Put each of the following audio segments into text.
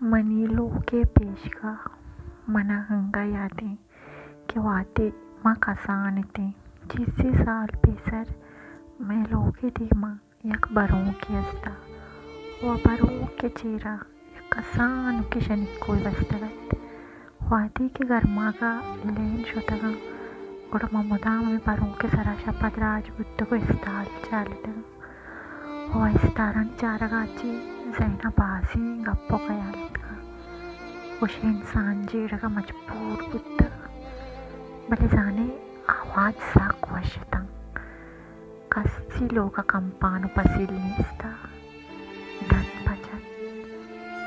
منی لوگ ءِ پیشگاہ۔ من ءَ انگہ یات اِنت کہ وھدے ما کسان اِت ایں، چیزے سال پیسر مئے لوگ ءِ دیم ءَ یک بروکے است اَت ءُ آ بروک ءِ چیر ءَ یک کسانکیں شنیکوے بستگ اَت۔ وھدے کہ گرماگ ءَ لین شتگ اَنت، گڑا ما مدام ہمے بروک ءِ سر ءَ شپ ءَ دراج بوتگ ءُ استال چارتگ اَنت۔ ءُ استارانی چارگ ءَ چہ ذہن ءَ بازیں گپ ءُ خیال اتکگ۔ گوشے انسان جیڑگ ءَ مجبور بوتگ۔ بلے زانے آواز سک وش اتنت۔ کسی لوگ ءَ کمپان ءُ پسیل نیست اَت۔ ڈن پچ اَت۔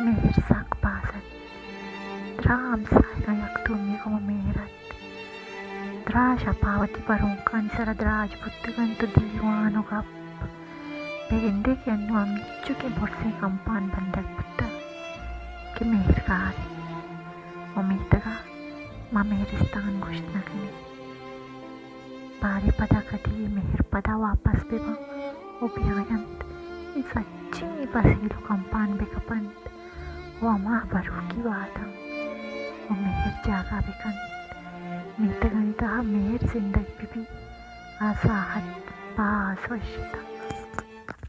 مہر سک باز اَت۔ دراہ ہمساہگاں یک دومی ءِ گوما مہر اَت۔ دراہ شپ ءَ وتی بروکانی سر ءَ دراج بوتگ اَنت ءُ دیوان ءُ گپ۔ بہ گندے کہ انوں ہمینچکیں برزیں کمپان بندگ بوتگ کہ مہر گار اِنت ءُ میتگ ءَ ما مہرستان گوشت نہ کن ایں۔ باریں پدا کدی اے مہر پدا واپس بہ باں ءُ بیاینت، اے سجہیں پسیل ءُ کمپان بہ کپنت ءُ ہما بروکی وہداں ءُ مہر جاگہ بہ کنت۔ میتگانی تہا مہر زندگ بہ بیت۔ آ ساہت باز وش اتنت۔